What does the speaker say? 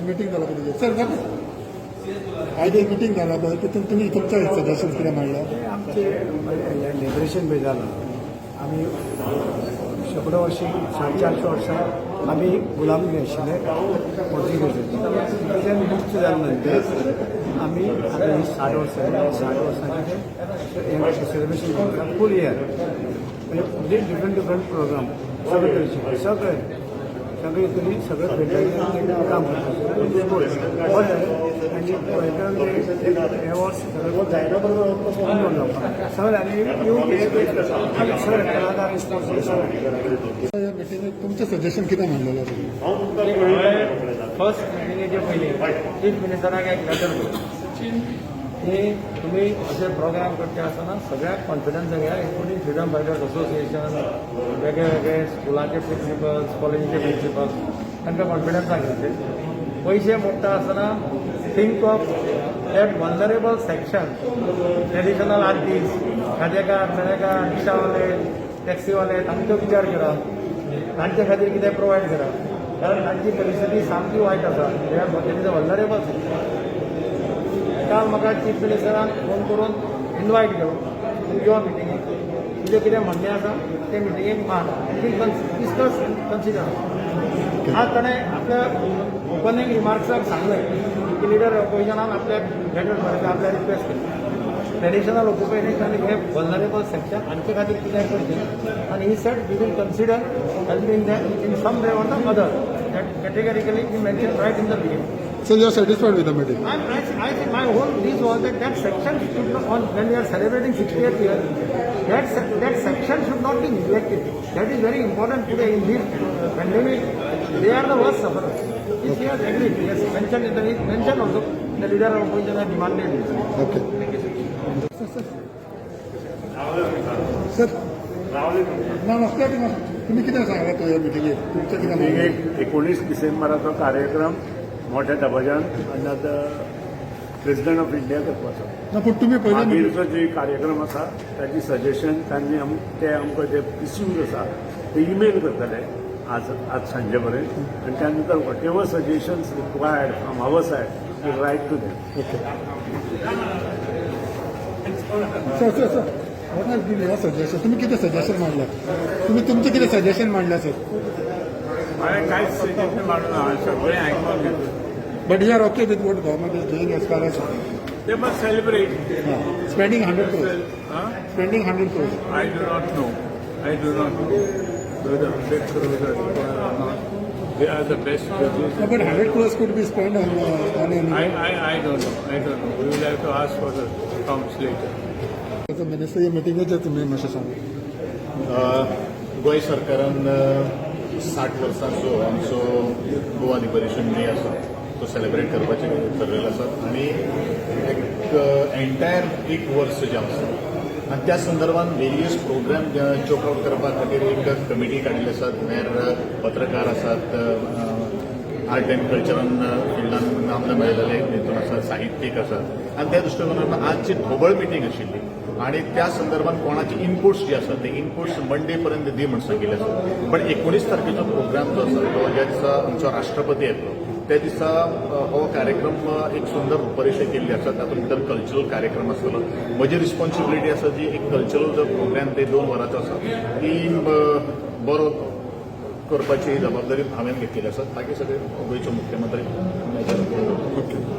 Meeting जाला पळय. Sir, आयज एक मिटींग जाला पळय, तितून तुमी तुमचे सजेशन कितें मांडला? आमचे लिबरेशन बी जाला. आमी शेंकडो वर्सां, 450 वर्सां आमी गुलामगिरी आशिल्ले पोर्तुगेजांची. तेच्यान मुक्त जाल्या नंतर आमी आतां ही 60 वर्सां जाली. 60 वर्सांचें हें सेलिब्रेशन करता फूल इयर. म्हणजे डिफरंट डिफरंट प्रोग्राम सगळे तरेचे, सगळे सगळे तरी सगळे फिल्डाचेर काम करता. बरें जालें. आनी हे वर्स सगळें सगळें आनी येवन सगळे कलाकार, स्पोर्ट्स, सगळे. ह्या मिटिंगेक तुमचें सजेशन कितें मांडलेलें आसा? फर्स्ट मिटिंगेचे पयलीं चीफ मिनिस्टराक एक लेटर बरयलें की तुमी अशे प्रोग्राम करचे आसतना सगळ्याक कॉन्फिडन्स घेया, इन्क्लुडींग फ्रिडम फायटर्स असोसिएशन, वेगळे वेगळे स्कुलाचे प्रिंसिपल्स, कॉलेजीचे प्रिंसिपल्स, तांकां कॉन्फिडन्साक घेवचे. पयशे मोडटा आसतना think of that vulnerable section, traditional artist, खाजेकार, Chanekar, रिक्षावाले, टॅक्सीवाले, तांचो विचार करा. तांचे खातीर कितें प्रोवायड करा, कारण तांची परिस्थिती सामकी वायट आसा. They are is a vulnerable section. काल म्हाका चीफ मिनिस्टरान फोन करून इनवायट केलो, तुमी यो मिटिंगेक, तुजें कितें म्हणणें आसा तें मिटिंगेक मान, डिस्कस, कन्सिडर. आज ताणें आपल्या ओपनिंग रिमार्क्साक सांगलें की लिडर ऑपोजिशनान आपल्याक लेटर बरयलें, आपल्या रिक्वेस्ट केली, ट्रेडिशनल ऑक्युपेशन आनी हे वल्नरेबल सेक्शन हांचे खातीर कितें करचें. आनी he said we will consider helping them in some way or the other. That categorically he mention right in the beginning. So you are satisfied with the meeting? I think my whole this was that that section should not, on when we are celebrating 68th year, that section should not be neglected. That is very important today in this pandemic. They are the worst sufferers. If he has agreed, he has mentioned in the he mentioned also the leader of opposition has demanded this. Okay. Thank you, sir. Sir, sir, ना ना, तुम्ही कितें सांगला तो ह्या मिटिंगेक तुमचें कितें म्हणणें? एक 19 डिसेंबराचो कार्यक्रम मोठ्या दबाज्यान under the President of India करपाचो. ना, पूण तुमी पयले मागीरचो जे कार्यक्रम आसा ताची सजेशन तांणी ते आमकां जे इश्यूज आसा ते ईमेल करतले आज सांजे पर्यंत आनी त्या नंतर whatever suggestions required from our side, we'll write to them. Okay. Sir, sir, sir, what has been your suggestion? तुम्ही कितें सजेशन मांडला? तुम्ही तुमचें कितें सजेशन मांडला सर? हांवें कांयच सजेशन मांडूं ना. हांवें सगळें आयकून घेतलें. But you are okay with what government is doing as far as They must celebrate. Spending 100 crores? Huh? Spending 100 crores. I do not know. I do not know whether 100 crores are required or not. They are the best judges. But 100 crores could be spent on an I don't know. I don't know. We will have to ask for the accounts later. Minister, हे मिटिंगेचेर तुमी मातशें सांगा. गोंय सरकारान 60 वर्सांचो आमचो Goa liberation day आसा तो celebrate करपाचें ठरलेलें आसा आनी एक एंटायर एक वर्स जें आसा आनी त्या संदर्भात वेरियस प्रोग्राम चोक आउट करपा खातीर एक कमिटी काडिल्ली आसा, वेर पत्रकार आसात, आर्ट अँड कल्चरान फिल्डान नामना मेळिल्ले हितून आसात, साहित्यीक आसात. आनी त्या दृश्टिकोनान आजची ढोबळ मिटींग आशिल्ली आणि त्या संदर्भात कोणाचे इनपुट्स जे आसात ते इनपुट्स मंडे पर्यंत दी म्हूण सांगिल्ले आसा. पण 19 तारखेचो प्रोग्राम जो आसा तो ज्या दिसा आमचो राष्ट्रपती येतलो त्या दिसा हो कार्यक्रम एक सुंदर रूपरेशा केल्ली आसा. तातूंत भितर कल्चरल कार्यक्रम आसतलो. म्हजी रिस्पॉन्सिबिलिटी आसा जी एक कल्चरल जो प्रोग्राम ते 2 वरांचो आसा ती बरो करपाची जबाबदारी हांवें घेतलेली आसा. बाकी सगळे गोंयचो मुख्यमंत्री. ओके.